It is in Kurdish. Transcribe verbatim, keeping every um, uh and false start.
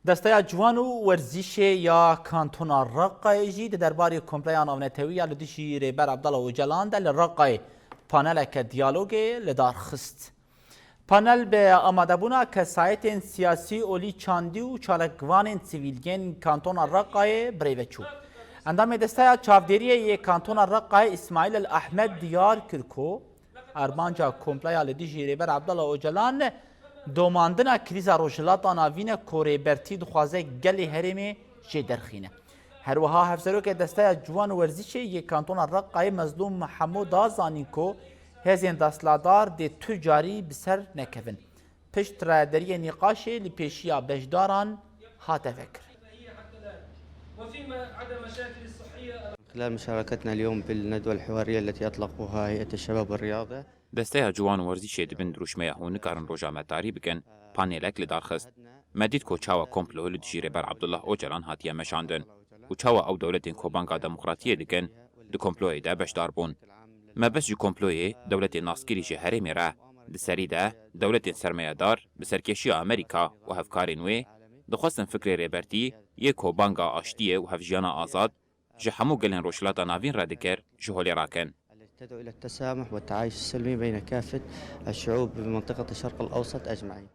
Desteya Ciwan û Werzîşê ya Kantona Reqayê jî di derbarê kompleya navnetewî ya li dijî Rêber Abdullah Ocalan de li Reqayê paneleke diyalogê li dar xist. Panel bi amadebûna kesayetên siyasî, olî çandî û çalakvanên sivîl yên Kantona Reqayê birêve çû. Endamê Desteya Çavdêriyê yê Kantona Reqayê Îsmaîl El Ahmed diyar kir ku armanca kompleya li dijî Rêber Abdullah Ocalan domandina krîza Rojhilata Navîn e ku rêbertî dixwaze gelê herêmê jê derxîne. Her wiha Hevserokê Desteya Ciwan û Werzîşê yê Kantona Reqayê Mezlûm Hemo da zanîn ku hêzên desthilatdar dê tu carî bi ser nekevin. Pişt rayedariyê nîqaşê li pêşiya beşdaran hate vekirin. خلال مشاركتنا اليوم بالندوة الحوارية التي أطلقوها هيئة الشباب والرياضة. Desteya Ciwan û Werzîşê di bin dirûşmeya hûn nikarin roja me tarî bikin, panêlek li dar xist. Me dît ku çawa komplo li dijî Rêber Abdullah Ocalan hatiye meşandin û çawa ew dewletên ku banga demokratiyê dikin, di komployê de beşdar bûn. Mebest ji komployê dewletên naskirî ji herêmê re, di serî de dewletên sermayedar bi serkêşiya Amerîka û hevkarên wê dixwestin fikrê rêbertî yê ku banga aştiyê û hevjiyana azad ji hemû gelên Rojhilata Navîn re dikir, ji holê rakin. التي تدعو إلى التسامح والتعايش السلمي بين كافة الشعوب بمنطقة الشرق الأوسط أجمعين.